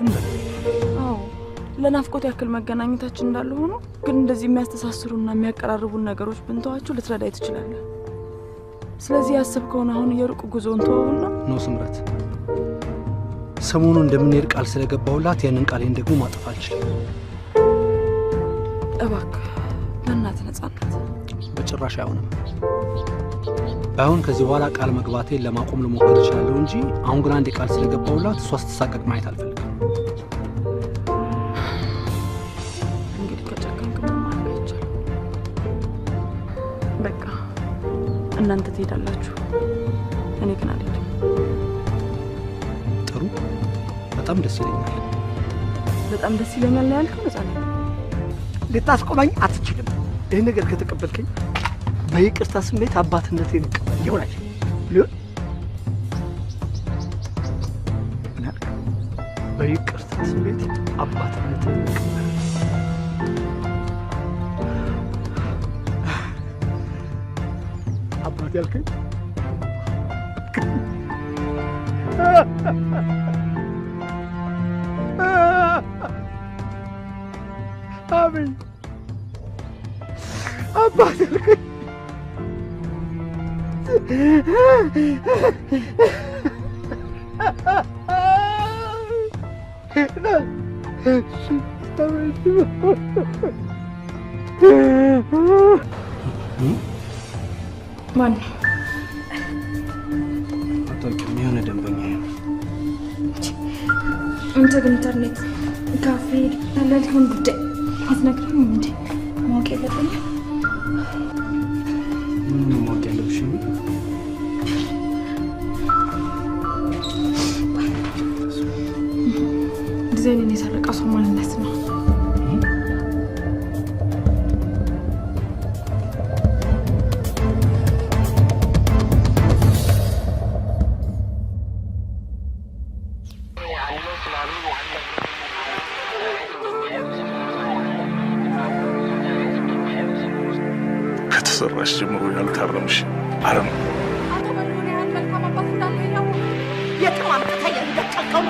ስምረት፣ አዎ ለናፍቆት ያክል መገናኘታችን እንዳለ ሆኖ ግን እንደዚህ የሚያስተሳስሩና የሚያቀራርቡን ነገሮች ብንተዋቸው ልትረዳኝ ትችላለህ። ስለዚህ ያሰብከውን አሁን የሩቅ ጉዞን ተወውና No ስምረት፣ ሰሞኑን እንደምንሄድ ቃል ስለገባሁላት ያንን ቃሌን ደግሞ ማጠፍ አልችልም። እባክህ በእናትህ ነጻነት፣ በጭራሽ አይሆንም። ባይሆን ከዚህ በኋላ ቃል መግባቴን ለማቆም ልሞክር እችላለሁ እንጂ አሁን ግን አንዴ ቃል ስለገባሁላት እሷ ስትሳቀቅ ማየት አልፈልግም። እንግዲህ ከጨከንክ ምንም ማድረግ አይቻልም። በቃ እናንተ ትሄዳላችሁ፣ እኔ ግን አልሄድም። ጥሩ፣ በጣም ደስ ይለኛል። በጣም ደስ ይለኛል ነው ያልከው ነጻነት? ልታስቆመኝ አትችልም። ይህን ነገር ከተቀበልከኝ በይቅርታ ስሜት አባትነቴን እቀበል ይሆናል። ሊሆን ምን አልክ? በይቅርታ ስሜት አባትነቴን እቀበል። አባት ያልከኝ አብይ አባት ያልከኝ ማን ነው? አታውቂውም፣ የሆነ ደንበኛ ነው። አንተ ግን ኢንተርኔት ካፌ ያለውን ጉዳይ አትነግረኝም እንዴ? ማወቅ የለብኝም? ምን ነው ማወቅ ያለብሽ? ዲዛይንን የሰረቀው ሰው ማንነት ነው። ከተሰራሽ ጀምሮ ያልታረምሽ አረም አቶ በሪሁን ያህል መልካም አባት እንዳለ እያወቅህ የትም አምጥተህ የደቀቀውን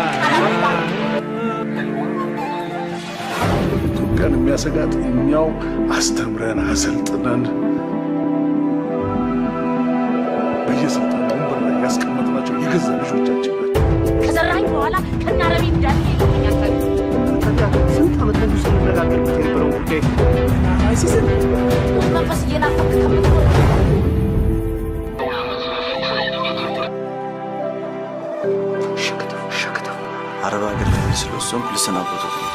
ኢትዮጵያን የሚያሰጋት እኛው አስተምረን አሰልጥነን በየስልጣን ወንበር ላይ ያስቀመጥናቸው የገዛ ልጆቻችን ናቸው። ከዘራኝ በኋላ ከናረቢ እንዳለ ይለኛል። ታዲያ ስንት ዓመት ሙሉ ስንነጋገርበት የነበረውን ጉዳይ መንፈስ እየናፈቅ ከምትኖር አረብ ሀገር ለመሄድ ስለወሰንኩ ልሰናበቶት ነው።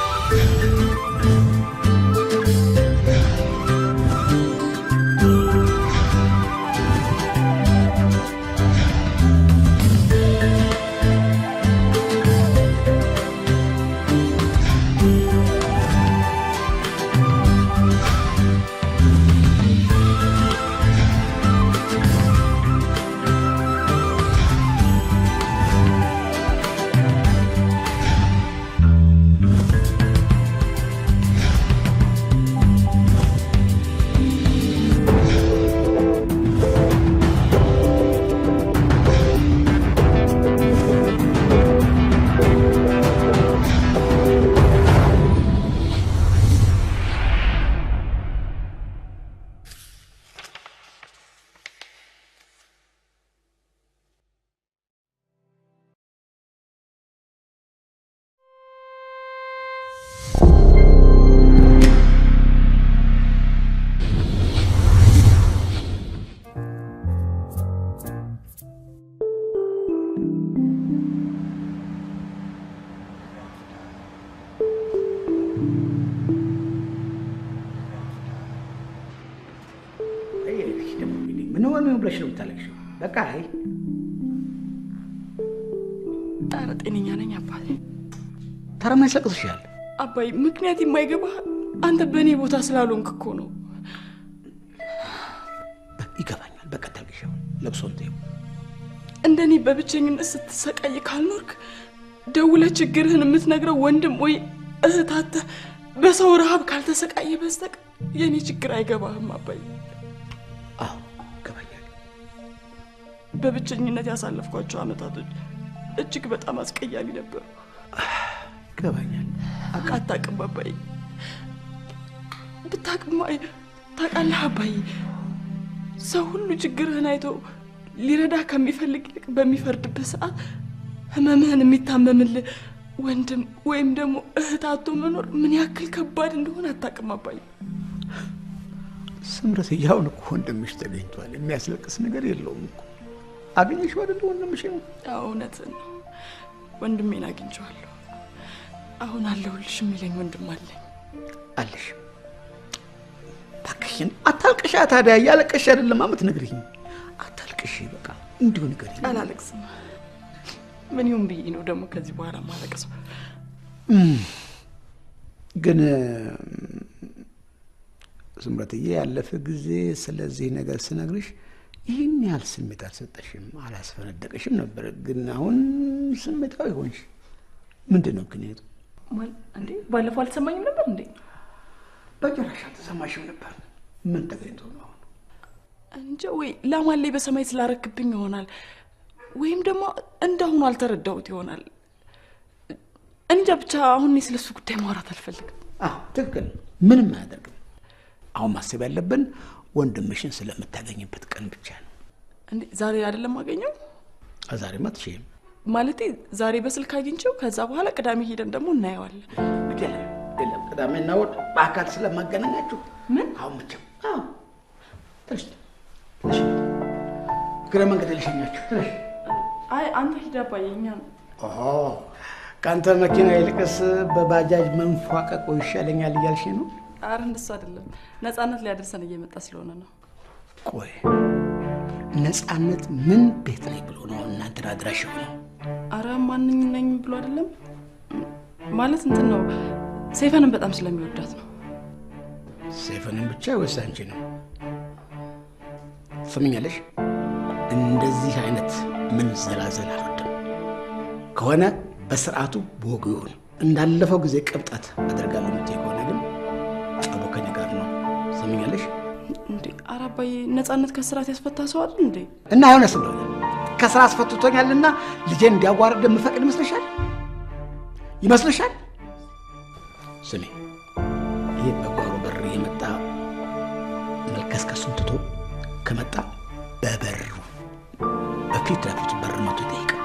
ምን ሆነ ብለሽ ነው የምታለቅሽው? በቃ አይ ኧረ ጤነኛ ነኝ አባቴ። ታዲያ ምን ያስለቅስሻል? አባይ ምክንያት የማይገባ አንተ በእኔ ቦታ ስላልሆንክ እኮ ነው። ይገባኛል። በቃ ታልቅሽ። አሁን ለቅሶን ተይው። እንደኔ በብቸኝነት ስትሰቃይ ካልኖርክ ደውለህ ችግርህን የምትነግረው ወንድም ወይ እህት አጥተህ በሰው ረሃብ ካልተሰቃየ በስተቀር የእኔ ችግር አይገባህም አባይ። አዎ ይገባኛል። በብቸኝነት ያሳለፍኳቸው አመታቶች እጅግ በጣም አስቀያሚ ነበሩ። ይገባኛል። አታውቅም አባዬ። ብታውቅማ ታውቃለህ አባዬ፣ ሰው ሁሉ ችግርህን አይቶ ሊረዳ ከሚፈልግ ይልቅ በሚፈርድብህ ሰዓት ህመምህን የሚታመምልህ ወንድም ወይም ደግሞ እህት አጥቶ መኖር ምን ያክል ከባድ እንደሆነ አታውቅም አባዬ። ስምረት፣ አሁን እኮ ወንድምሽ ተገኝቷል። የሚያስለቅስ ነገር የለውም እኮ። አገኘሽው አይደል ወንድምሽን? አዎ እውነትህን ነው፣ ወንድሜን አግኝቼዋለሁ። አሁን አለሁልሽ የሚለኝ ወንድም አለኝ። አለሽ። እባክሽን አታልቅሻ። ታዲያ እያለቀሽ አይደለም የምትነግሪኝ? አታልቅሽ፣ በቃ እንዲሁ ንገሪኝ። አላለቅስም። ምን ይሁን ብዬ ነው ደግሞ ከዚህ በኋላ ማለቅሰው? ግን ስምረትዬ፣ ያለፈ ጊዜ ስለዚህ ነገር ስነግርሽ ይህን ያህል ስሜት አልሰጠሽም፣ አላስፈነደቀሽም ነበር። ግን አሁን ስሜታዊ ሆንሽ። ምንድን ነው ምክንያቱ? እንዴ ባለፈው አልተሰማኝም ነበር እንዴ? በጭራሽ አልተሰማሽም ነበር። ምን ተገኝቶ ነው አሁን? እንጃ፣ ወይ ላማን ላይ በሰማይ ስላረክብኝ ይሆናል፣ ወይም ደግሞ እንዳሁኑ አልተረዳሁት ይሆናል። እንጃ ብቻ አሁን እኔ ስለሱ ጉዳይ ማውራት አልፈልግም። አዎ ትክክል፣ ምንም አያደርግም። አሁን ማሰብ ያለብን ወንድምሽን ስለምታገኝበት ቀን ብቻ ነው። እንዴ ዛሬ አይደለም አገኘው? ዛሬማ አትችይም። ማለቴ ዛሬ በስልክ አግኝቼው ከዛ በኋላ ቅዳሜ ሄደን ደግሞ እናየዋለን። የለም ቅዳሜና እሑድ በአካል ስለማገናኛችሁ ምን አሁን ብቻ ትንሽ ትንሽ እግረ መንገድ ልሸኛችሁ። ትንሽ አይ አንተ ሂድ አባዬ፣ እኛ ነው። ከአንተ መኪና ይልቅስ በባጃጅ መንፏቀቆ ይሻለኛል እያልሽ ነው? አረ እንደሱ አይደለም፣ ነፃነት ሊያደርሰን እየመጣ ስለሆነ ነው። ቆይ ነፃነት ምን ቤት ነኝ ብሎ ነው እናንተን አድራሽ የሆነው? አረ ማንኝ ነኝ ብሎ አይደለም፣ ማለት እንትን ነው፣ ሴፈንን በጣም ስለሚወዳት ነው። ሴፈንን ብቻ ወይስ አንቺ ነው? ትሰሚኛለሽ? እንደዚህ አይነት ምን ዘላዘል አልወድም። ከሆነ በስርዓቱ በወጉ ይሁን። እንዳለፈው ጊዜ ቅብጠት አደርጋለሁ የምትይ ከሆነ ግን ጸቡ ከእኔ ጋር ነው። ትሰሚኛለሽ? እንዴ ኧረ አባዬ ነፃነት ከስራት ያስፈታ ሰው አይደል እንዴ? እና የሆነስ እንደሆነ ከስራ አስፈትቶኛልና ልጄን እንዲያዋርድ የምፈቅድ ይመስልሻል? ይመስልሻል? ስሚ፣ ይሄ በጓሮ በር የመጣ መልከስከሱን ትቶ ከመጣ በበሩ በፊት ለፊቱ በር መቶ ይጠይቃል።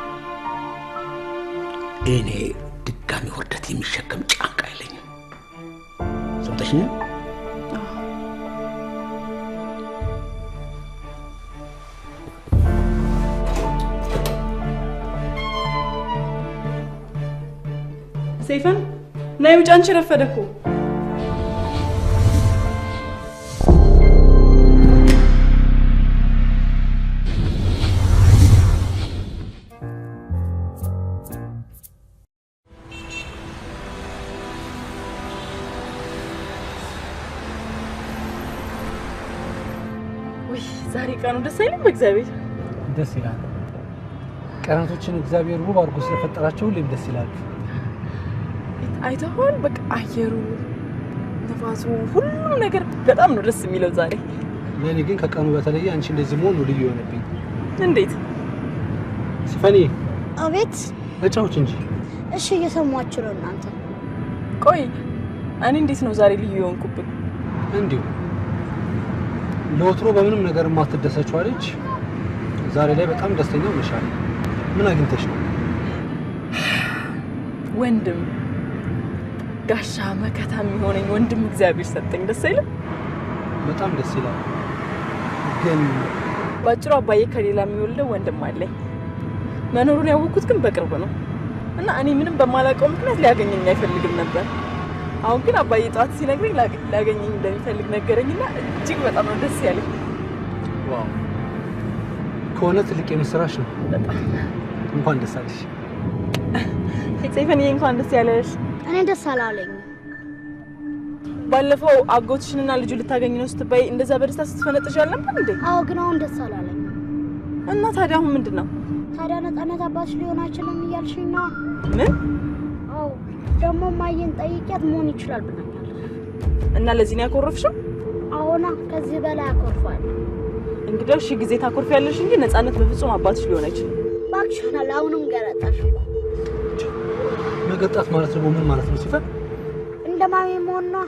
እኔ ድጋሚ ውርደት የሚሸከም ጫንቃ የለኝም። ሰምተሽኛል? ሰይፈን ናይ ውጭ፣ አንቺ ረፈደ እኮ። ውይ ዛሬ ቀኑ ደስ አይልም? በእግዚአብሔር ደስ ይላል። ቀናቶችን እግዚአብሔር ውብ አድርጎ ስለፈጠራቸው ሁሌም ደስ ይላል። አይተኸዋል? በቃ አየሩ፣ ነፋሱ፣ ሁሉም ነገር በጣም ነው ደስ የሚለው ዛሬ። ለእኔ ግን ከቀኑ በተለየ አንቺ እንደዚህ መሆን ነው ልዩ የሆነብኝ። እንዴት? ሲፈኔ። አቤት። ተጫውች እንጂ። እሺ እየሰማችሁ ነው እናንተ። ቆይ እኔ እንዴት ነው ዛሬ ልዩ የሆንኩብን? እንዲሁ ለወትሮ በምንም ነገር የማትደሰችው ልጅ ዛሬ ላይ በጣም ደስተኛ ሆነሻል። ምን አግኝተሽ ነው? ወንድም ጋሻ መከታ የሚሆነኝ ወንድም እግዚአብሔር ሰጠኝ። ደስ አይልም? በጣም ደስ ይላል። ግን ባጭሩ አባዬ ከሌላ የሚወልደው ወንድም አለኝ። መኖሩን ያወቅኩት ግን በቅርብ ነው እና እኔ ምንም በማላውቀው ምክንያት ሊያገኘኝ አይፈልግም ነበር። አሁን ግን አባዬ ጠዋት ሲነግረኝ ሊያገኘኝ እንደሚፈልግ ነገረኝና እጅግ በጣም ነው ደስ ያለኝ። Wow ከሆነ ትልቅ የምስራች ነው። በጣም እንኳን ደስ አለሽ ሰይፈንዬ፣ እንኳን ደስ ያለሽ። እኔ ደስ አላለኝም። ባለፈው አጎትሽንና ልጁ ልታገኝ ነው ስትባይ እንደዛ በደስታ ስትፈነጥሽ አልነበር እንዴ? አዎ፣ ግን አሁን ደስ አላለኝም። እና ታዲያ አሁን ምንድን ነው? ታዲያ ነፃነት አባትሽ ሊሆን አይችልም እያልሽኝ ነው? ምን? አዎ፣ ደግሞ ማየን ጠይቂያት መሆን ይችላል ብላኛለች። እና ለዚህ ነው ያኮረፍሽው? አዎና፣ ከዚህ በላይ አኮርፋለሁ። እንግዲያው ሺህ ጊዜ ታኮርፊያለሽ እንጂ ነፃነት በፍጹም አባትሽ ሊሆን አይችልም። እባክሽ ሆናል። አሁንም ገረጣሽ እኮ። መገርጣት ማለት ደግሞ ምን ማለት ነው ሲፈን? እንደ ማሚ መሆን ነዋ።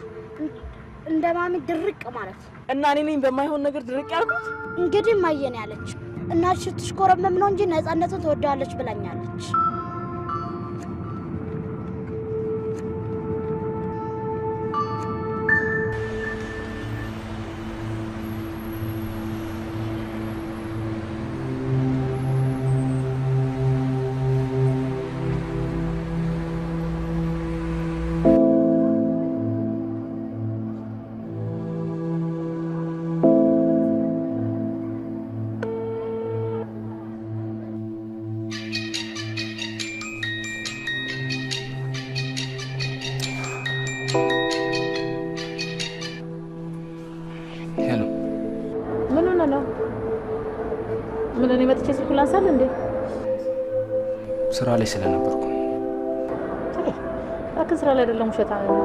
እንደ ማሚ ድርቅ ማለት። እና እኔ ነኝ በማይሆን ነገር ድርቅ ያልኩት? እንግዲህ ማየን ያለች እናትሽ ስትሽኮረመም ነው እንጂ ነፃነትን ትወደዋለች ብላኛለች። Hello፣ ምን ሆነ ነው? ምን እኔ መጥቼ ስልኩን ላንሳል እንዴ? ስራ ላይ ስለነበርኩ። እባክህ ስራ ላይ አይደለም፣ ውሸታም ነው።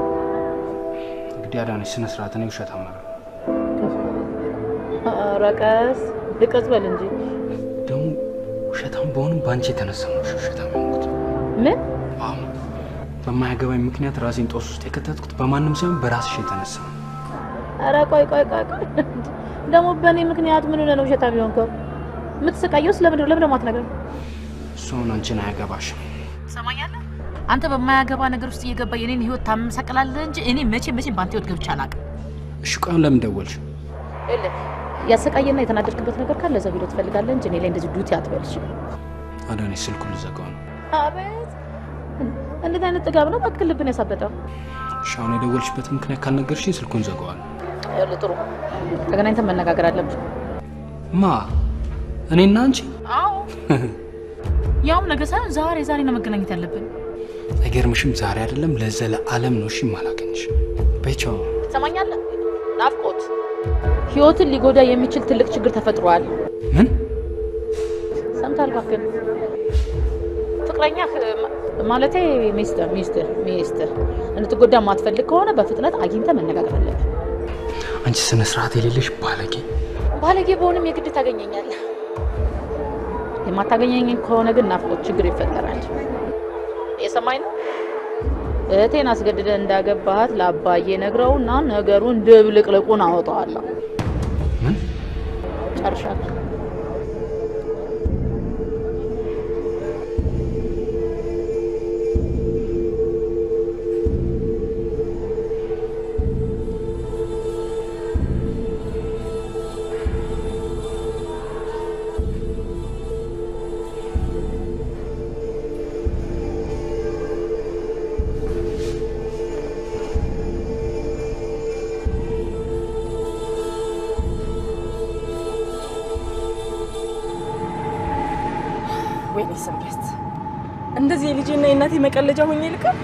እንግዲህ አዳነች፣ ስነ ስርዓት። እኔ ውሸታም አይደለሁም። ኧረ ቀስ ልቀስ በል እንጂ። ደግሞ ውሸታም በሆንም በአንቺ የተነሳ ነው ውሸታም የሆንኩት። ምን? አዎ፣ በማያገባኝ ምክንያት ራሴን ጦስ ውስጥ የከተትኩት በማንም ሳይሆን በራስሽ የተነሳ ነው። ኧረ ቆይ ቆይ ቆይ ቆይ፣ ደግሞ በእኔ ምክንያት ምን ሆነ ነው ውሸታም የሆንከው? የምትሰቃየውስ ለምንድን ነው? ለምን ደግሞ አትነግረኝ? እሱ አሁን አንቺን አያገባሽም። ትሰማኛለህ? አንተ በማያገባ ነገር ውስጥ እየገባ የኔን ህይወት ታመሰቅላለህ እንጂ እኔ መቼም መቼም በአንተ ህይወት ገብቼ አላውቅም። እሺ ቆይ አሁን ለምን ደወልሽ? ይኸውልህ ያሰቃየና የተናደድክበት ነገር ካለ እዛው ሄደህ ትፈልጋለህ እንጂ እኔ ላይ እንደዚህ ዱቲ አትበልሽ። አዳነች፣ ስልኩን ልዘጋው ነው። አቤት እንዴት አይነት ጥጋብ ነው! እባክህ ልብን ያሳበጠው። እሺ አሁን የደወልሽበት ምክንያት ካልነገርሽኝ ስልኩን ዘጋዋለሁ። ይኸውልህ ጥሩ ተገናኝተን መነጋገር አለብን። ማ እኔና አንቺ? አዎ ያውም ነገ ሳይሆን ዛሬ ዛሬ ነው መገናኘት ያለብን። አይገርምሽም? ዛሬ አይደለም ለዘለዓለም ነው እሺ የማላገኝሽ። በይ ቻው። ትሰማኛለህ? ናፍቆት ህይወትን ሊጎዳ የሚችል ትልቅ ችግር ተፈጥሯል። ምን ሰምተሃል? እባክህ ፍቅረኛህ ማለቴ ሚስትህ ሚስትህ ሚስትህ እንድትጎዳ የማትፈልግ ከሆነ በፍጥነት አግኝተህ መነጋገር አለብን። አንቺ ስነ ስርዓት የሌለሽ ባለጌ። ባለጌ በሆንም የግድ ታገኘኛለህ። የማታገኘኝ ከሆነ ግን ናፍቆት ችግር ይፈጠራል። የሰማኝ ነው። እህቴን አስገድደህ እንዳገባሃት ለአባዬ ነግረውና ነገሩን ድብልቅልቁን አወጣዋለሁ። ምን? ጨርሻለሁ። ወይኔ ስምረት፣ እንደዚህ የልጄና የእናቴ መቀለጃ ሆኜ ልቀር?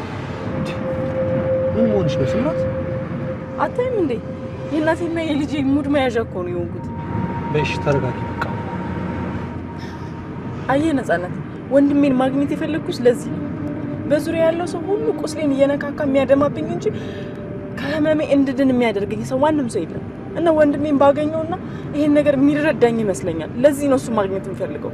ምን መሆንሽ ነው ስምረት? አታይም እንዴ? የእናቴና የልጄ ሙድ መያዣ እኮ ነው የሆንኩት። በይ እሺ ተረጋጊ በቃ። አየህ ነፃነት፣ ወንድሜን ማግኘት የፈለግኩት ለዚህ ነው። በዙሪያ ያለው ሰው ሁሉ ቁስሌን እየነካካ የሚያደማብኝ እንጂ ከህመሜ እንድድን የሚያደርገኝ ሰው ማንም ሰው የለም። እና ወንድሜን ባገኘውና ይሄን ነገር የሚረዳኝ ይመስለኛል። ለዚህ ነው እሱ ማግኘት የምፈልገው።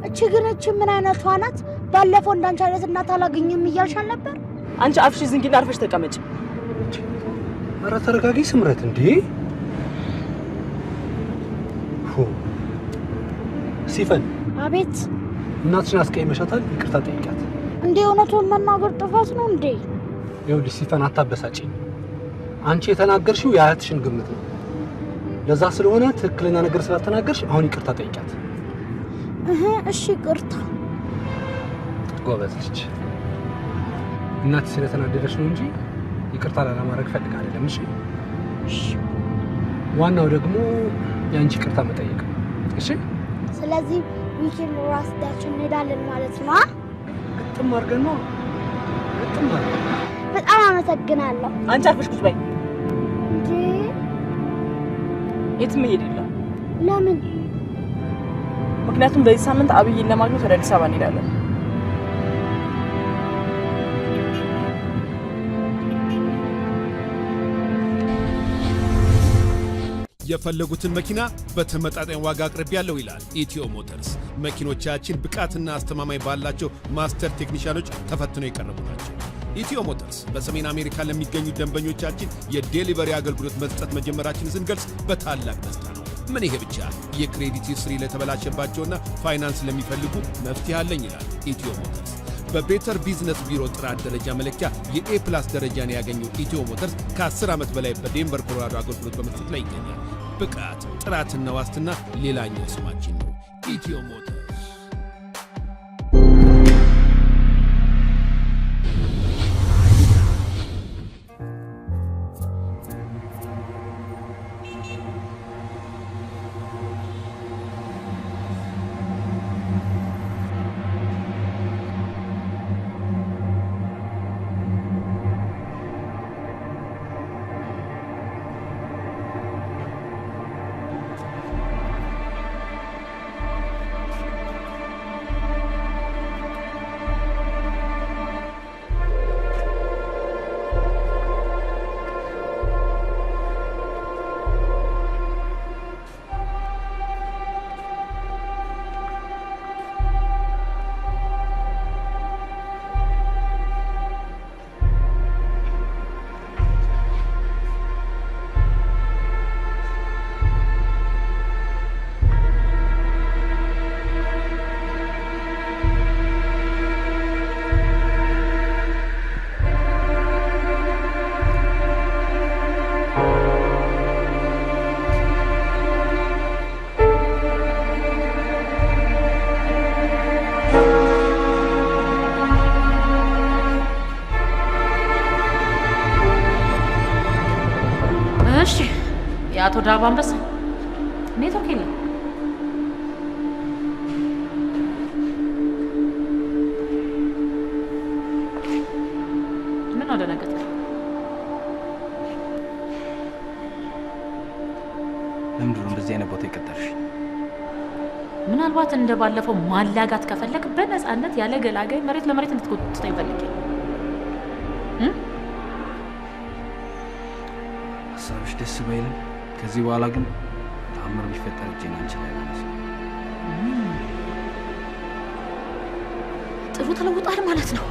እቺ ግን እቺ ምን አይነቷ ናት? ባለፈው እንዳንቺ አይነት እናት አላገኝም እያልሽ አልነበር? አንቺ አፍሽ ዝንጊና አርፈሽ ተቀመጭ። ኧረ ተረጋጊ ስምረት። እንዴ ሆ ሲፈን፣ አቤት። እናትሽን አስቀይመሻታል፣ ይቅርታ ጠይቂያት። እንዴ እውነቱን መናገር ጥፋት ነው እንዴ? ይኸውልሽ ሲፈን፣ አታበሳጭኝ። አንቺ የተናገርሽው የአያትሽን ግምት ነው። ለዛ ስለሆነ ትክክለኛ ነገር ስላልተናገርሽ አሁን ይቅርታ ጠይቂያት። እህ እሺ ይቅርታ። ጎበዝ ልጅ። እናትሽ ስለተናደደች ነው እንጂ ይቅርታ ላለማድረግ ፈልጋ አይደለም። እሺ እሺ። ዋናው ደግሞ የአንቺ ይቅርታ መጠየቅ ነው። እሺ። ስለዚህ weekend ራስ ዳችን እንሄዳለን ማለት ነው። ግጥም አድርገን ነው፣ ግጥም አድርገን። በጣም አመሰግናለሁ። አንቺ አርፈሽ ቁጭ በይ። እንዴ የትም መሄድ የለም። ለምን? ምክንያቱም በዚህ ሳምንት አብይን ለማግኘት ወደ አዲስ አበባ እንሄዳለን። የፈለጉትን መኪና በተመጣጣኝ ዋጋ አቅርቤያለሁ ይላል ኢትዮ ሞተርስ። መኪኖቻችን ብቃትና አስተማማኝ ባላቸው master ቴክኒሻኖች ተፈትነው የቀረቡ ናቸው። ኢትዮ ሞተርስ በሰሜን አሜሪካ ለሚገኙ ደንበኞቻችን የ delivery አገልግሎት መስጠት መጀመራችንን ስንገልጽ በታላቅ ደስታ ነው። ምን ይሄ ብቻ፣ የ credit history ለተበላሸባቸውና ፋይናንስ ለሚፈልጉ መፍትሄ አለኝ ይላል ኢትዮ ሞተርስ። በ Better Business Bureau ጥራት ደረጃ መለኪያ የ A+ ደረጃን ያገኘው ኢትዮ ሞተርስ ከ10 ዓመት በላይ በዴንቨር ኮሎራዶ አገልግሎት በመስጠት ላይ ይገኛል። ብቃት፣ ጥራትና ዋስትና ሌላኛው ስማችን ነው። ኢትዮ ሞተርስ። እሺ፣ የአቶ ዳባ አንበሳ ኔትወርክ የለም። ምን ነው ደነገጥክ? ለምንድን ነው እንደዚህ አይነት ቦታ የቀጠርሽ? ምናልባት እንደ ባለፈው ማላጋት ከፈለግ በነፃነት ያለ ገላጋይ መሬት ለመሬት እንድትጎትተኝ ፈልጌ። ሀሳብሽ ደስ ባይልም ከዚህ በኋላ ግን ተአምር ቢፈጠር እጄን አንቺ ላይ አላነሳም። ጥሩ ተለውጣል ማለት ነው።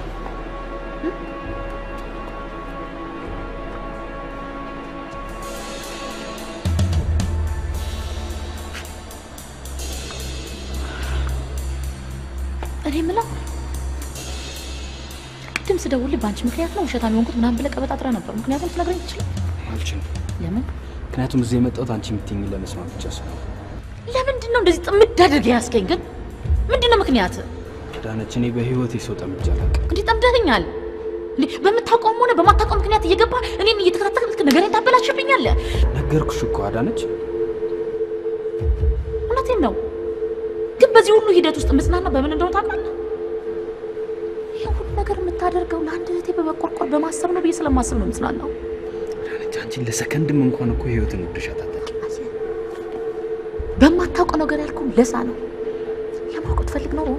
እኔ የምለው ቅድም ስደውልልህ በአንቺ ምክንያት ነው ውሸታም የሆንኩት ምናምን ብለህ ቀበጣጥረህ ነበር። ምክንያቱም ትነግረኝ ትችላለህ? አልችልም። ለምን? ምክንያቱም እዚህ የመጣሁት አንቺ የምትይኝን ለመስማት ብቻ ስለሆነ። ለምንድን ነው እንደዚህ ጥምድ አድርገህ ያዝከኝ ግን? ምንድን ነው ምክንያት? ዳነች፣ እኔ በህይወቴ ሰው ጠምጄ አላውቅም። እንዲህ ጠምደኸኛል። እንዴ በምታውቀውም ሆነ በማታውቀው ምክንያት እየገባ እኔን እየተከታተልክ ነገሬን ታበላሽብኛለህ። ነገርኩሽ እኮ አዳነች። እውነቴን ነው። ግን በዚህ ሁሉ ሂደት ውስጥ ምጽናና በምን እንደሆነ ታውቃለህ? ይህ ሁሉ ነገር የምታደርገው ለአንድ እህቴ በመቆርቆር በማሰብ ነው ብዬ ስለማስብ ነው ምጽናናው። አዳነች፣ አንቺን ለሰከንድም እንኳን እኮ ህይወትን ወደሻት አታውቂም። በማታውቀው ነገር ያልኩህ ለዛ ነው። ለማወቅ ትፈልግ ኖሮ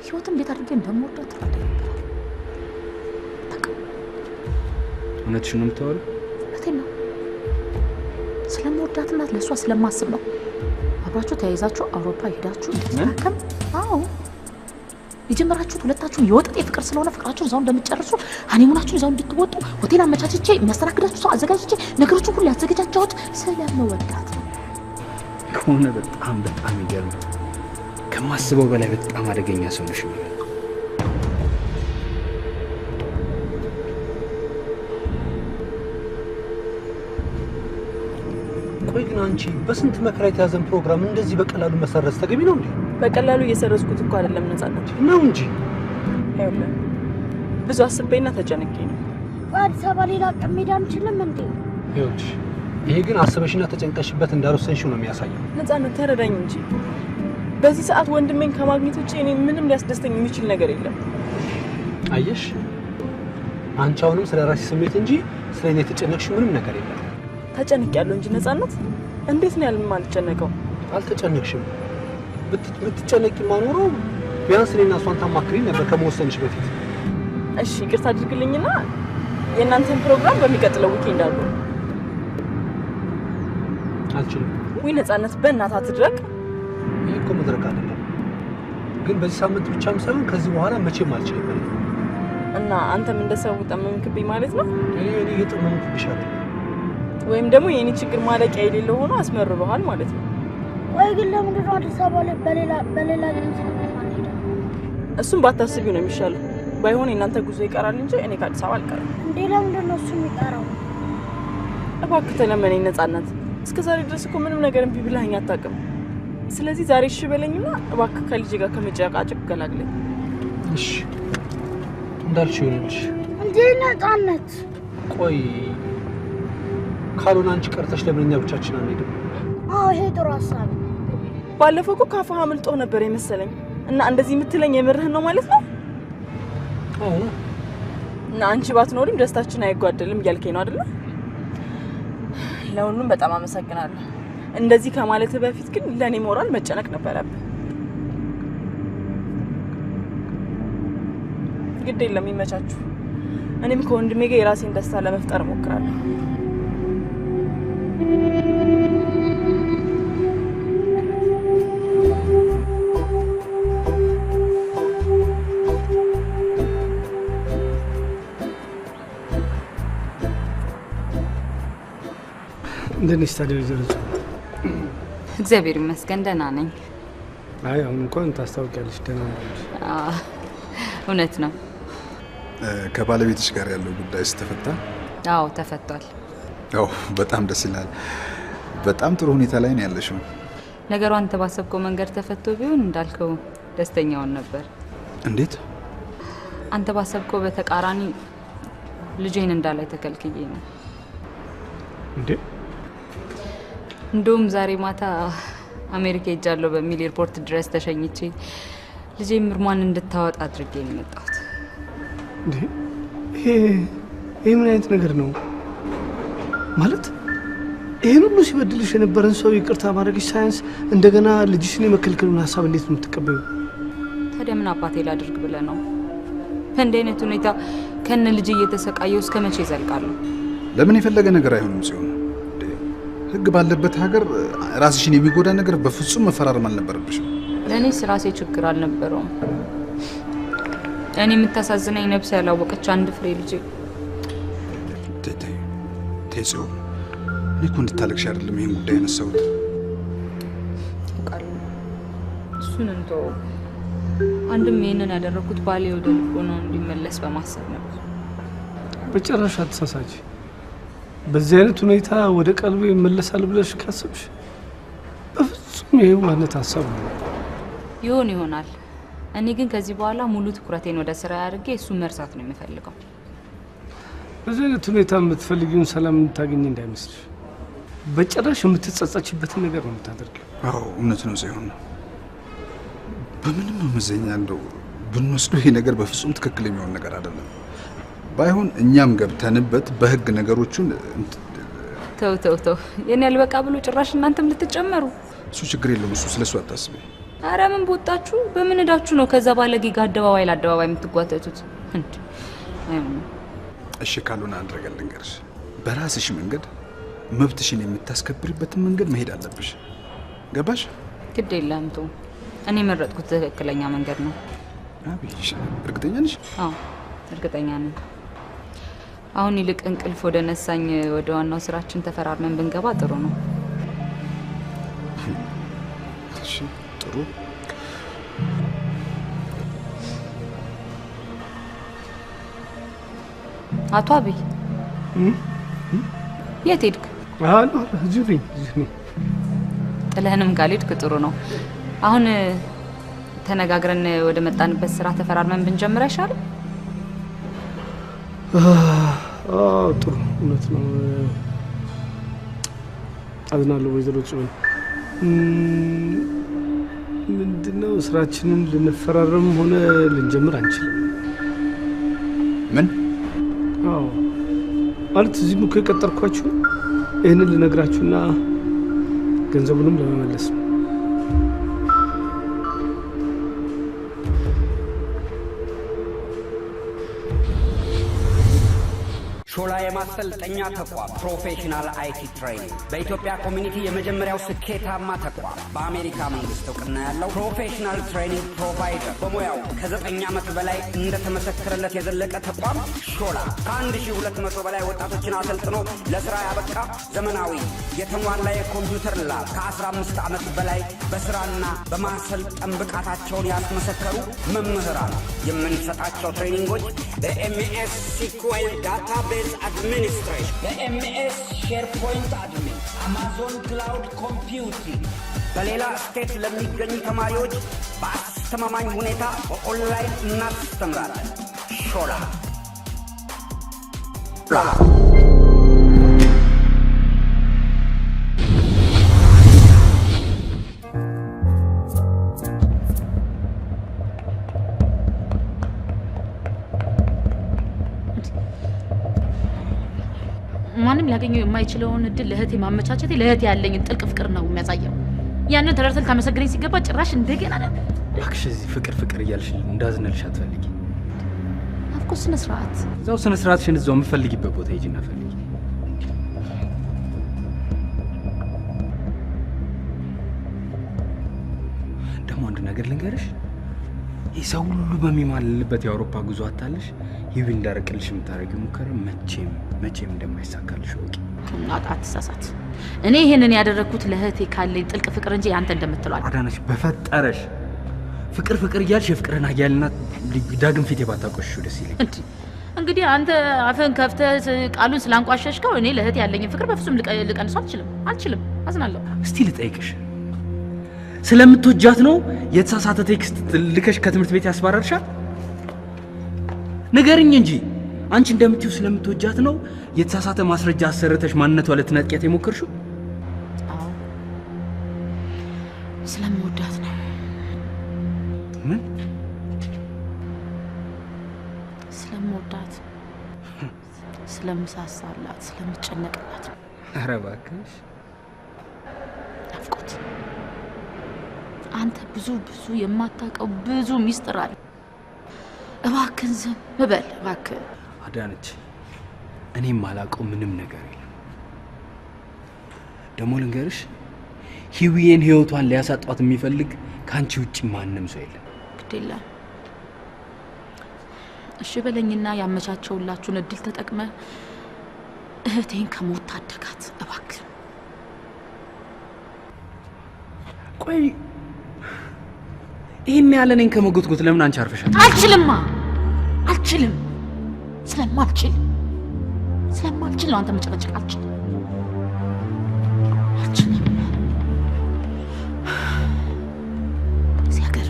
ህይወትን እንዴት አድርጌ እንደምወዳት ትረዳ ነበር። እውነትሽን ነው የምታወሪው? እውነቴን ነው። ስለምወዳትና ለእሷ ስለማስብ ነው። አብራችሁ ተያይዛችሁ አውሮፓ ሄዳችሁ እንድትታከም። አዎ የጀመራችሁት ሁለታችሁም የወጠጤ ፍቅር ስለሆነ ፍቅራችሁን እዛው እንደምትጨርሱ ሀኒሙናችሁን እዛው እንድትወጡ ሆቴል አመቻችቼ የሚያስተናግዳችሁ ሰው አዘጋጅቼ ነገሮችን ሁሉ ያዘገጃጀሁት ስለምወዳት ነው። ከሆነ በጣም በጣም ይገርም። ከማስበው በላይ በጣም አደገኛ ሰው ነሽ። ቆይ ግን አንቺ በስንት መከራ የተያዘን ፕሮግራም እንደዚህ በቀላሉ መሰረዝ ተገቢ ነው እንዴ? በቀላሉ እየሰረዝኩት እኮ አይደለም ነፃነት ነው እንጂ። ይኸውልህ ብዙ አስቤና ተጨንቄ ነው። አዲስ አበባ ሌላ ቀን መሄድ አንችልም እንዴ? ይኸውልሽ ይሄ ግን አስበሽና ተጨንቀሽበት እንዳልወሰንሽው ነው የሚያሳየው። ነፃነት ተረዳኝ እንጂ በዚህ ሰዓት ወንድሜን ከማግኘት ውጭ እኔ ምንም ሊያስደስተኝ የሚችል ነገር የለም። አየሽ፣ አንቺ አሁንም ስለ ራስሽ ስሜት እንጂ ስለ እኔ የተጨነቅሽ ምንም ነገር የለም። ተጨንቄያለሁ እንጂ ነፃነት፣ እንዴት ነው ያልማልጨነቀው? አልተጨነቅሽም። ብትጨነቂማ ኖሮ ቢያንስ እኔና እሷን ታማክሪ ነበር ከመወሰንሽ በፊት። እሺ ይቅርታ አድርግልኝና የእናንተን ፕሮግራም በሚቀጥለው weekend አድርጎ። አልችልም። ውይ ነፃነት፣ በእናትህ አትድረቅ። ይህ እኮ መድረክ አይደለም። ግን በዚህ ሳምንት ብቻም ሳይሆን ከዚህ በኋላ መቼም አልችልም። እና አንተም እንደሰው ጠመምክብኝ ማለት ነው? እኔ እየጠመምኩብሽ አይደለም። ወይም ደግሞ የኔ ችግር ማለቂያ የሌለው ሆኖ አስመርሮሃል ማለት ነው። ወይ ግን ለምንድን ነው አዲስ አበባ ላይ በሌላ ጊዜ ማንሄደው? እሱም ባታስቢው ነው የሚሻለው። ባይሆን የእናንተ ጉዞ ይቀራል እንጂ እኔ ከአዲስ አበባ አልቀርም። እንዴ ለምንድን ነው እሱ የሚቀረው? እባክህ ተለመነኝ ነፃነት። እስከ ዛሬ ድረስ እኮ ምንም ነገር እምቢ ብለኸኝ አታውቅም። ስለዚህ ዛሬ እሺ በለኝና እባክህ ከልጄ ጋር ከመጨቃጨቅ ገላግለኝ። እሺ እንዳልሽው ይሁንልሽ። እንዴ ነፃነት፣ ቆይ ካልሆነ አንቺ ቀርተሽ ለምን እኛ ብቻችን አንሄድም? አዎ ይሄ ጥሩ ሀሳብ ነው። ባለፈው እኮ ካፍህ አምልጦ ነበር የመሰለኝ እና እንደዚህ የምትለኝ የምርህን ነው ማለት ነው? አዎ። እና አንቺ ባትኖሪም ደስታችን አይጓደልም እያልከኝ ነው አይደለ? ለሁሉም በጣም አመሰግናለሁ። እንደዚህ ከማለት በፊት ግን ለኔ ሞራል መጨነቅ ነበረብህ። ግድ የለም ይመቻችሁ። እኔም ከወንድሜ ጋር የራሴን ደስታ ለመፍጠር እሞክራለሁ። እንዴት ነሽ ታዲያ ወይዘሮ ጽዮን? እግዚአብሔር ይመስገን ደህና ነኝ። አይ አሁን እንኳን ታስታውቂያለሽ ደህና ነሽ። እውነት ነው። ከባለቤትሽ ጋር ያለው ጉዳይ ስተፈታ? አዎ ተፈቷል። አዎ በጣም ደስ ይላል። በጣም ጥሩ ሁኔታ ላይ ነው ያለሽው። ነገሩ አንተ ባሰብከው መንገድ ተፈቶ ቢሆን እንዳልከው ደስተኛውን ነበር። እንዴት? አንተ ባሰብከው በተቃራኒ ልጄን እንዳላይ ተከልክዬ ነው። እንዴ? እንደውም ዛሬ ማታ አሜሪካ ሄጃለሁ በሚል ኤርፖርት ድረስ ተሸኝቼ ልጄ ምርሟን እንድታወጣ አድርጌ ነው የመጣሁት። እንዴ ይሄ ምን አይነት ነገር ነው? ማለት ይሄን ሁሉ ሲበድልሽ የነበረን ሰው ይቅርታ ማድረግሽ ሳያንስ እንደገና ልጅሽን የመከልከሉን ሀሳብ እንዴት ነው የምትቀበዪው? ታዲያ ምን አባቴ ላድርግ ብለህ ነው? በእንዲህ አይነት ሁኔታ ከነ ልጅ እየተሰቃየሁ እስከ መቼ እዘልቃለሁ? ለምን የፈለገ ነገር አይሆንም ጽዮን። ህግ ባለበት ሀገር ራስሽን የሚጎዳ ነገር በፍጹም መፈራረም አልነበረብሽም። ለእኔስ ራሴ ችግር አልነበረውም። እኔ የምታሳዝነኝ ነፍስ ያላወቀች አንድ ፍሬ ልጄ። ተይ ጽዮን፣ እኔ እኮ እንድታለቅሽ አይደለም ይሄን ጉዳይ ያነሳሁት። አውቃለሁ፣ እሱን እንተወው። አንድም ይሄንን ያደረኩት ባሌ ወደ ልቦናው እንዲመለስ በማሰብ ነበር። በጭራሽ አትሳሳች። በዚህ አይነት ሁኔታ ወደ ቀልቡ ይመለሳል ብለሽ ካሰብሽ በፍጹም የዋህነት ሀሳብ ነው። ይሆን ይሆናል። እኔ ግን ከዚህ በኋላ ሙሉ ትኩረቴን ወደ ስራ አድርጌ እሱን መርሳት ነው የምፈልገው። በዚህ አይነት ሁኔታ የምትፈልጊውን ሰላም የምታገኝ እንዳይመስልሽ። በጭራሽ የምትጸጸችበትን ነገር ነው የምታደርጊው። አዎ እውነት ነው ጽዮን። በምንም መመዘኛ እንደው ብንወስደው ይሄ ነገር በፍጹም ትክክል የሚሆን ነገር አይደለም። ባይሆን እኛም ገብተንበት በህግ ነገሮቹን ተው ተው ተው፣ የኔ አልበቃ ብሎ ጭራሽ እናንተም ልትጨመሩ። እሱ ችግር የለውም፣ እሱ ስለሱ አታስቢ። አረ ምን ቦጣችሁ? በምን እዳችሁ ነው ከዛ ባለጌ ጋር አደባባይ ለአደባባይ የምትጓተቱት? እንዴ አይሆንም። እሺ ካልሆነ አንድ ነገር ልንገርሽ፣ በራስሽ መንገድ መብትሽን የምታስከብሪበትን መንገድ መሄድ አለብሽ። ገባሽ? ግድ የለም ተው፣ እኔ የመረጥኩት ትክክለኛ መንገድ ነው። አብይ፣ እርግጠኛ ነሽ? አዎ እርግጠኛ ነኝ። አሁን ይልቅ እንቅልፍ ወደ ነሳኝ ወደ ዋናው ስራችን ተፈራርመን ብንገባ ጥሩ ነው። እሺ ጥሩ። አቶ አብይ የት ሄድክ? እዚሁ ነኝ፣ እዚሁ ነኝ። ጥለህንም ካልሄድክ ጥሩ ነው። አሁን ተነጋግረን ወደ መጣንበት ስራ ተፈራርመን ብንጀምር አይሻልም? ጥሩ፣ እውነት ነው። አዝናለሁ ወይዘሮ ጽዮን። ምንድነው ስራችንን ልንፈራረም ሆነ ልንጀምር አንችልም። ምን? አዎ ማለት እዚህም እኮ የቀጠርኳችሁ ይህንን ልነግራችሁና ገንዘቡንም ለመመለስ ነው። ሾላ የማሰልጠኛ ተቋም professional IT training በኢትዮጵያ community የመጀመሪያው ስኬታማ ተቋም፣ በአሜሪካ መንግስት እውቅና ያለው professional training provider፣ በሙያው ከ9 ዓመት በላይ እንደተመሰከረለት የዘለቀ ተቋም ሾላ፣ ከ1200 በላይ ወጣቶችን አሰልጥኖ ለስራ ያበቃ ዘመናዊ የተሟላ የኮምፒውተር lab፣ ከ15 ዓመት በላይ በስራና በማሰልጠን ብቃታቸውን ያስመሰከሩ መምህራን። የምንሰጣቸው training ኦች በ MS SQL database administration፣ በ MS SharePoint admin፣ Amazon cloud computing፣ በሌላ state ለሚገኙ ተማሪዎች በአስተማማኝ ሁኔታ በኦንላይን እናስተምራለን። ሾላ። ማንም ሊያገኘው የማይችለውን እድል ለእህቴ ማመቻቸቴ ለእህቴ ያለኝን ጥልቅ ፍቅር ነው የሚያሳየው። ያንን ተረድተህ ልታመሰግነኝ ሲገባ ጭራሽ እንደገና እባክሽ እዚህ ፍቅር ፍቅር እያልሽ እንዳዝነልሽ አትፈልጊ። ናፍቆት፣ ስነ ስርዓት። እዛው ስነ ስርዓትሽን እዛው የምትፈልጊበት ቦታ ሂጂና ፈልጊ። ደግሞ አንድ ነገር ልንገርሽ፣ ይህ ሰው ሁሉ በሚማልልበት የአውሮፓ ጉዞ አታለሽ ይህ እንዳረቅልሽ የምታደርጊው ሙከራ መቼም መቼም እንደማይሳካልሽ እወቂ። እናት አትሳሳት። እኔ ይሄንን ያደረግኩት ለእህቴ ካለኝ ጥልቅ ፍቅር እንጂ አንተ እንደምትለው አይደለም። አዳነች፣ በፈጠረሽ ፍቅር ፍቅር እያልሽ የፍቅርን ኃያልና ዳግም ፊቴ ባታቆሽሽው ደስ ይለኛል። እንዲ እንግዲህ አንተ አፍህን ከፍተህ ቃሉን ስላንቋሸሽከው እኔ ለእህቴ ያለኝን ፍቅር በፍጹም ልቀንሰው አልችልም፣ አልችልም። አዝናለሁ። እስቲ ልጠይቅሽ፣ ስለምትወጃት ነው የተሳሳተ text ልከሽ ከትምህርት ቤት ያስባረርሻት? ንገርኝ እንጂ፣ አንቺ እንደምትይው ስለምትወጃት ነው የተሳሳተ ማስረጃ አሰርተሽ ማንነቷ ልትነጥቂያት የሞከርሽው? አዎ፣ ስለምወዳት ነው። ምን? ስለምወዳት፣ ስለምሳሳላት፣ ስለምጨነቅላት ነው። ኧረ እባክሽ። ናፍቆት፣ አንተ ብዙ ብዙ የማታውቀው ብዙ ሚስጥር አለ። እባክህን ዝም በል እባክህ። አዳነች፣ እኔም ማላውቀው ምንም ነገር የለም። ደግሞ ልንገርሽ፣ ሂዊዬን ህይወቷን ሊያሳጧት የሚፈልግ ከአንቺ ውጭ ማንም ሰው የለም። ግድ የለም፣ እሺ በለኝና ያመቻቸውላችሁን እድል ተጠቅመ እህቴን ከሞት ታደጋት እባክህ። ቆይ፣ ይህን ያለ እኔን ከመጎትጎት ለምን አንቺ አርፈሻል? አልችልማ፣ አልችልም። ስለማልችል ስለማልችል ነው አንተ መጨቀጨቅ፣ አልችልም፣ አልችልም። ሲያገር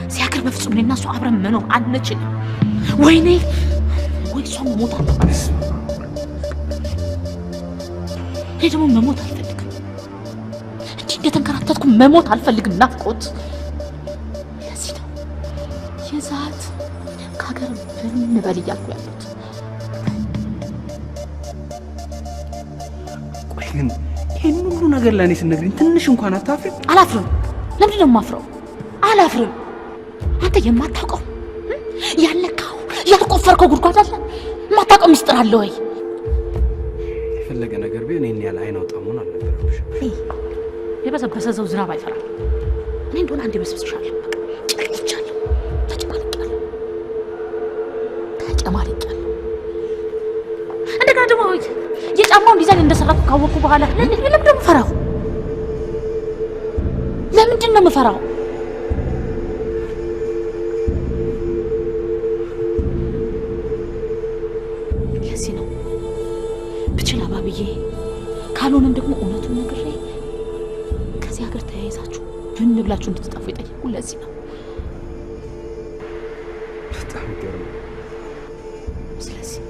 ሲያገር በፍጹም እኔና እሷ አብረን መኖር አንችልም። ወይኔ ወይ እሷ መሞት አለባት። እኔ ደግሞ መሞት አልፈልግም። እንዲህ እንደተንከራተትኩ መሞት አልፈልግም። ናፍቆት፣ ለዚህ ነው የዛት ከሀገር ብን በል እያልኩ ያሉት። ቆይ ግን ይህን ሁሉ ነገር ለእኔ ስትነግሪኝ ትንሽ እንኳን አታፍሪም? አላፍርም። ለምንድን ነው የማፍረው? አላፍርም። አንተ የማታውቀው፣ ያልነካው፣ ያልቆፈርከው ጉድጓድ አለ? የማታውቀው ሚስጥር አለ ወይ? የፈለገ ነገር ቢሆን ይህን ያህል አይን አውጣ መሆን አልነበረብሽም። የበሰበሰ ሰው ዝናብ አይፈራም። እኔ እንደሆነ አንዴ በስብስሻለሁ። በቃ ጨቅይቻለሁ፣ ተጨማልቄያለሁ፣ ተጨማልቄያለሁ። እንደገና ደግሞ የጫማውን ዲዛይን እንደሰራኩ ካወቅኩ በኋላ ለምንድን ነው የምፈራው? ለምንድን ነው የምፈራው? ለዚህ ነው ብችል አባብዬ፣ ካልሆነም ደግሞ እውነቱን ነግሬ ከዚህ ሀገር ተያይዛችሁ ብን ብላችሁ እንድትጠፉ የጠየቁ ለዚህ ነው። በጣም ይገርማል። ስለዚህ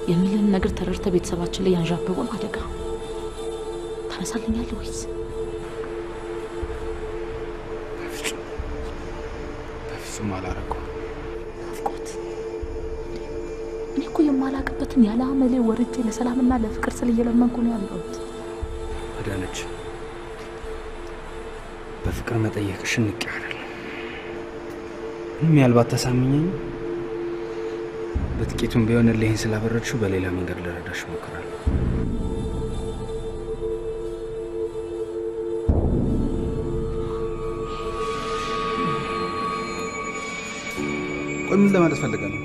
የምልህን ነገር ተረድተህ ቤተሰባችን ላይ ያንዣበበውን አደጋ ታነሳልኛለህ ወይስ? በፍጹም በፍጹም አላረገውም። ናፍቆት፣ እኔ እኮ የማላቅበትን ያለ አመሌ ወርጄ ለሰላምና ለፍቅር ስል እየለመንኩ ነው ያለሁት። አዳነች፣ በፍቅር መጠየቅሽ ንቄ አይደለም። ምንም ያህል ባታሳምኘኝ በጥቂቱም ቢሆን እልህን ስላበረድሽው በሌላ መንገድ ልረዳሽ እሞክራለሁ። ቆይ ምን ለማለት ፈልገህ ነው?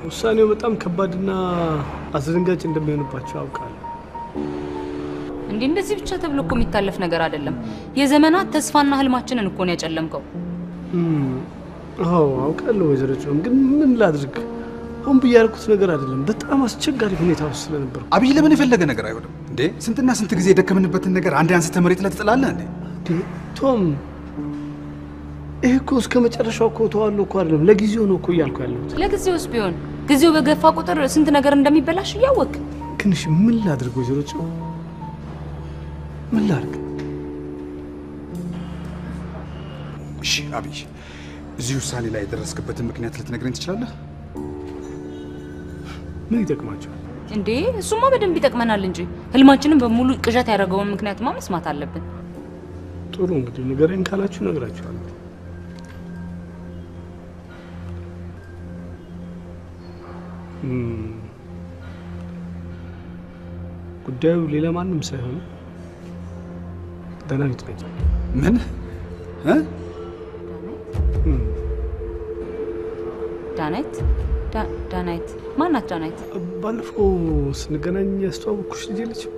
ውሳኔው በጣም ከባድና አስደንጋጭ እንደሚሆንባቸው አውቃለሁ። እንዴ እንደዚህ ብቻ ተብሎ እኮ የሚታለፍ ነገር አይደለም። የዘመናት ተስፋና ህልማችንን እኮ ነው ያጨለምከው። አዎ አውቃለሁ ወይዘሮ ጽዮን፣ ግን ምን ላድርግ? ሆን ብዬ ያልኩት ነገር አይደለም። በጣም አስቸጋሪ ሁኔታ ውስጥ ስለነበርኩ። አብይ ለምን የፈለገ ነገር አይሆንም እንዴ? ስንትና ስንት ጊዜ የደከምንበትን ነገር አንዴ አንስተህ መሬት ላይ ትጥላለህ እንዴ? ቶም፣ ይህ እኮ እስከ መጨረሻው እኮ ተዋለው እኮ አይደለም፣ ለጊዜው ነው እኮ እያልኩ ያለሁት። ለጊዜውስ ቢሆን ጊዜው በገፋ ቁጥር ስንት ነገር እንደሚበላሽ እያወቅ ግን እሺ ምን ላድርግ ወይዘሮ ጽዮን? ምን ላድርግ? እሺ አብይ፣ እዚህ ውሳኔ ላይ የደረስክበትን ምክንያት ልትነግረኝ ትችላለህ? ምን ይጠቅማቸዋል እንዴ? እሱማ በደንብ ይጠቅመናል እንጂ ህልማችንን በሙሉ ቅዠት ያደረገውን ምክንያትማ መስማት አለብን። ጥሩ እንግዲህ ንገረኝ ካላችሁ እነግራችኋለሁ። ጉዳዩ ሌላ ማንም ሳይሆን ዳናይት ነች። ምን? ዳናይት? ዳናይት ማናት? ዳናይት ባለፈው ስንገናኝ ያስተዋወቅኩሽ ልጅ የለችም?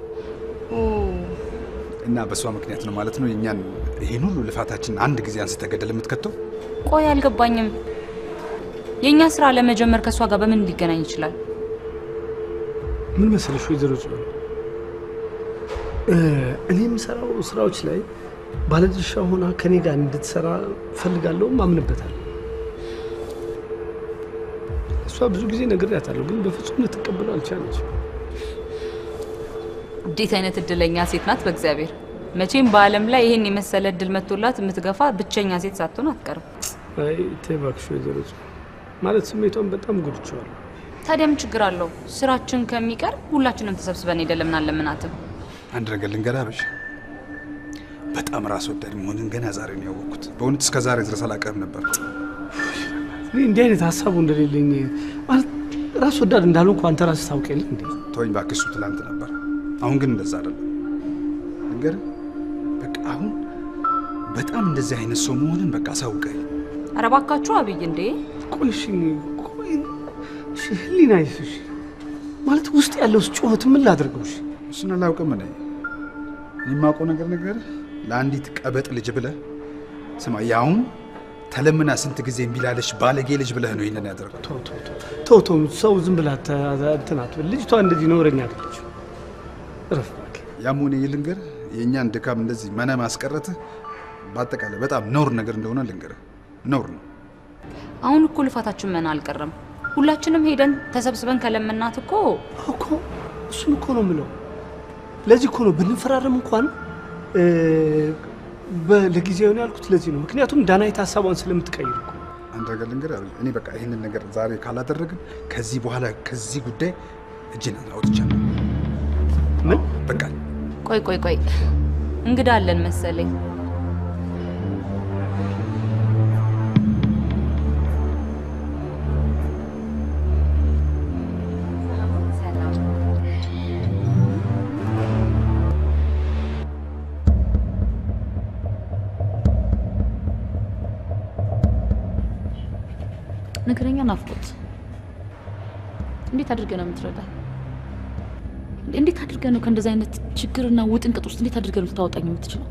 እና በሷ ምክንያት ነው ማለት ነው የኛን ይሄን ሁሉ ልፋታችን አንድ ጊዜ አንስተህ ገደል የምትከተው? ቆይ አልገባኝም። የኛ ስራ ለመጀመር ከሷ ጋር በምን ሊገናኝ ይችላል? ምን መሰለሽ ወይዘሮ ጽዮን፣ እኔ የምሰራው ስራዎች ላይ ባለድርሻ ሆና ከኔ ጋር እንድትሰራ ፈልጋለሁ፣ አምንበታለሁ። እሷ ብዙ ጊዜ ነግሬያታለሁ፣ ግን በፍጹም ልትቀበለው አልቻለችም። እንዴት አይነት እድለኛ ሴት ናት! በእግዚአብሔር መቼም በዓለም ላይ ይሄን የመሰለ እድል መጥቶላት የምትገፋ ብቸኛ ሴት ሳትሆን አትቀርም። አይ ተይ እባክሽ ወይዘሮ ጽዮን፣ ማለት ስሜቷን በጣም ጎድቼዋለሁ። ታዲያ ምን ችግር አለው? ስራችን ከሚቀር ሁላችንም ተሰብስበን ሄደን ለምን አለምናትም? አንድ ነገር ልንገርህ አብሽ፣ በጣም ራስ ወዳድ መሆንን ገና ዛሬ ነው ያወቅኩት። በእውነት እስከ ዛሬ ድረስ አላውቅህም ነበር። እኔ እንዲህ አይነት ሀሳቡ እንደሌለኝ ማለት ራስ ወዳድ እንዳልሆንኩ አንተ ራስህ ታውቅ የለ እንዴ? ተወኝ እባክህ፣ እሱ ትላንት ነበር። አሁን ግን እንደዛ አይደለም። ልንገርህ በቃ አሁን በጣም እንደዚህ አይነት ሰው መሆንን በቃ አሳውቀኝ። ኧረ እባካችሁ አብይ፣ እንዴ ቆይ እሺ፣ ቆይ እሺ፣ ህሊናዬስ? እሺ ማለት ውስጥ ያለው ጩኸት ምን ላድርገው? እሺ እሱን አላውቅም። እኔ የማውቀው ነገር ለአንዲት ቀበጥ ልጅ ብለህ ስማ፣ ያውም ተለምና ስንት ጊዜ እምቢ ላለች ባለጌ ልጅ ብለህ ነው ይሄንን ያደረገው። ተው ተው፣ ሰው ዝም ብለህ እንትን አትበል። ልጅቷ እንደዚህ ነውረኛ አይደለችም። እረፍ እባክህ። ያም ሆነ ይህ ልንገርህ፣ የእኛን ድካም እንደዚህ መና ማስቀረትህ በአጠቃላይ በጣም ነውር ነገር እንደሆነ ልንገርህ፣ ነውር ነው። አሁን እኮ ልፋታችን መና አልቀረም። ሁላችንም ሄደን ተሰብስበን ከለመናት እኮ እሱን እኮ ነው የምለው። ለዚህ እኮ ነው ብንፈራረም እንኳን ለጊዜው ነው ያልኩት። ለዚህ ነው፣ ምክንያቱም ዳናይት ሀሳቧን ስለምትቀይር እኮ። አንድ ነገር ልንገርህ፣ እኔ በቃ ይህንን ነገር ዛሬ ካላደረግን ከዚህ በኋላ ከዚህ ጉዳይ እጄን አውጥቻለሁ። ምን? በቃ ቆይ ቆይ ቆይ፣ እንግዳ አለን መሰለኝ። ነገረኛ ናፍቆት፣ እንዴት አድርገህ ነው የምትረዳኝ? እንዴት አድርገህ ነው ከእንደዚህ አይነት ችግርና ውጥንቅጥ ውስጥ እንዴት አድርገህ ነው ልታወጣኝ የምትችለው?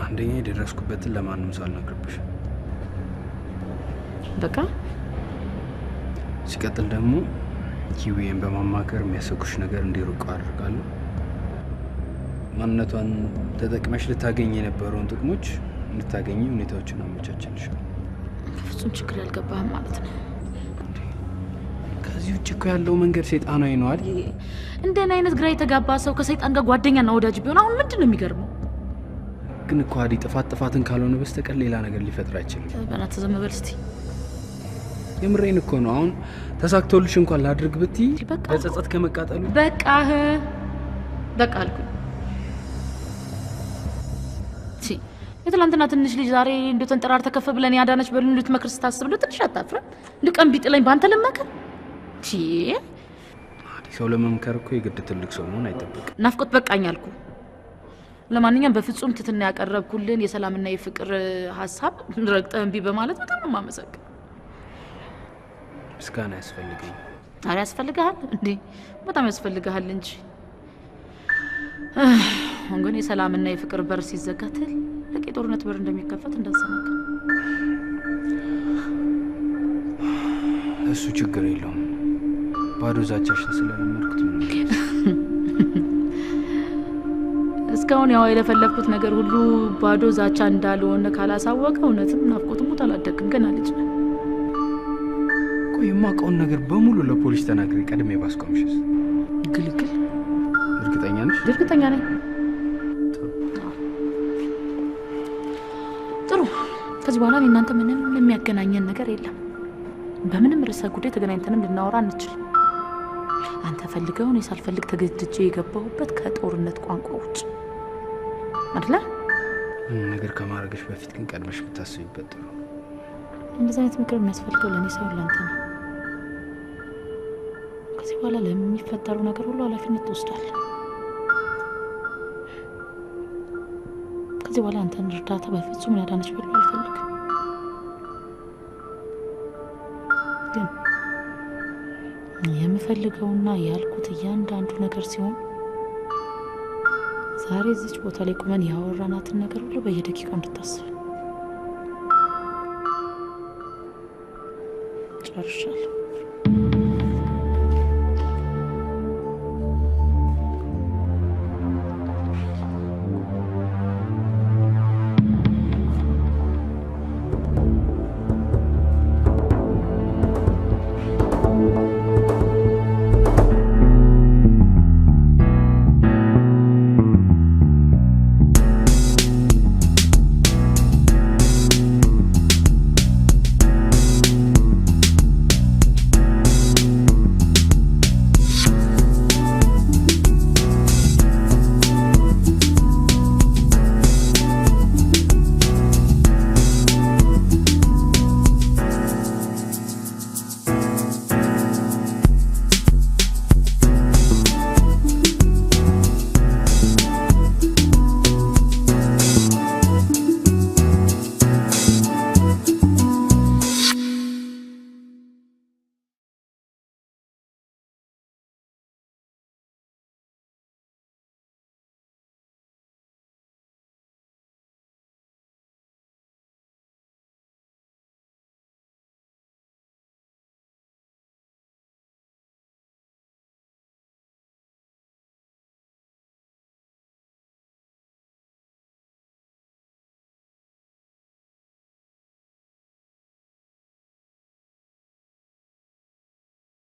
አንደኛ የደረስኩበትን ለማንም ሰው አልነግርብሽ። በቃ ሲቀጥል ደግሞ ኪዊን በማማከር የሚያሰጉሽ ነገር እንዲርቁ አድርጋለሁ። ማንነቷን ተጠቅመሽ ልታገኝ የነበረውን ጥቅሞች እንድታገኝ ሁኔታዎችን አመቻችልሻለሁ። ፍጹም ችግር ያልገባህም ማለት ነው። ከዚህ ውጭ እኮ ያለው መንገድ ሰይጣናዊ ነው አይደል? እንደኔ አይነት ግራ የተጋባ ሰው ከሰይጣን ጋር ጓደኛና ወዳጅ ቢሆን አሁን ምንድን ነው የሚገርመው? ግን እኮ አዲ ጥፋት ጥፋትን ካልሆነ በስተቀር ሌላ ነገር ሊፈጥር አይችልም። በእናትህ ዝም በል እስቲ። የምሬን እኮ ነው። አሁን ተሳክቶልሽ እንኳን ላድርግ ብትይ በጸጸት ከመቃጠሉ በቃ በቃ አልኩኝ። የትላንትና ትንሽ ልጅ ዛሬ እንደው ተንጠራርተህ ከፍ ብለን ያዳነች በሉን ልትመክር ስታስብ እንደው ትንሽ አታፍርም? እንደው ቀን ቢጥለኝ በአንተ ልመከር? ቺ ሰው ለመምከር እኮ የግድ ትልቅ ሰው መሆን አይጠበቅም። ናፍቆት በቃኝ አልኩ። ለማንኛውም በፍጹም ትትና ያቀረብኩልን የሰላምና የፍቅር ሀሳብ ረግጠህ እምቢ በማለት በጣም ነው የማመሰግነው። ምስጋና ያስፈልገኝ። ኧረ ያስፈልግሃል እንዴ? በጣም ያስፈልግሃል እንጂ። አሁን ግን የሰላምና የፍቅር በር ሲዘጋ ትልቅ የጦርነት በር እንደሚከፈት እንዳትዘነጋ። እሱ ችግር የለውም። ባዶ ዛቻሽን ስለለመድኩት ምንም እስካሁን ያው የለፈለፍኩት ነገር ሁሉ ባዶ ዛቻ እንዳልሆነ ካላሳወቀ እውነትም ናፍቆት ሙት አላደግም፣ ገና ልጅ ነህ። ቆይ የማውቀውን ነገር በሙሉ ለፖሊስ ተናግሬ ቀድሜ ባስቆምሽስ? ግልግል። እርግጠኛ ነሽ? እርግጠኛ ነኝ። ጥሩ። ከዚህ በኋላ እናንተ ምንም የሚያገናኘን ነገር የለም። በምንም ርዕሰ ጉዳይ ተገናኝተንም ልናወራ አንችልም። አንተ ፈልገው እኔ ሳልፈልግ ተገድጄ የገባሁበት ከጦርነት ቋንቋ ውጭ አይደለ? ምንም ነገር ከማድረግሽ በፊት ግን ቀድመሽ ብታስቢበት ጥሩ። እንደዚህ አይነት ምክር የሚያስፈልገው ለእኔ ሳይሆን ለአንተ ነው። ከዚህ በኋላ ለሚፈጠሩ ነገር ሁሉ ኃላፊነት ትወስዳለህ። ከዚህ በኋላ አንተን እርዳታ በፍጹም ያዳነች ብሎ አልፈልግም። ግን የምፈልገውና ያልኩት እያንዳንዱ ነገር ሲሆን ዛሬ እዚች ቦታ ላይ ቁመን ያወራናትን ነገር ሁሉ በየደቂቃው እንድታስብ። ጨርሻለሁ።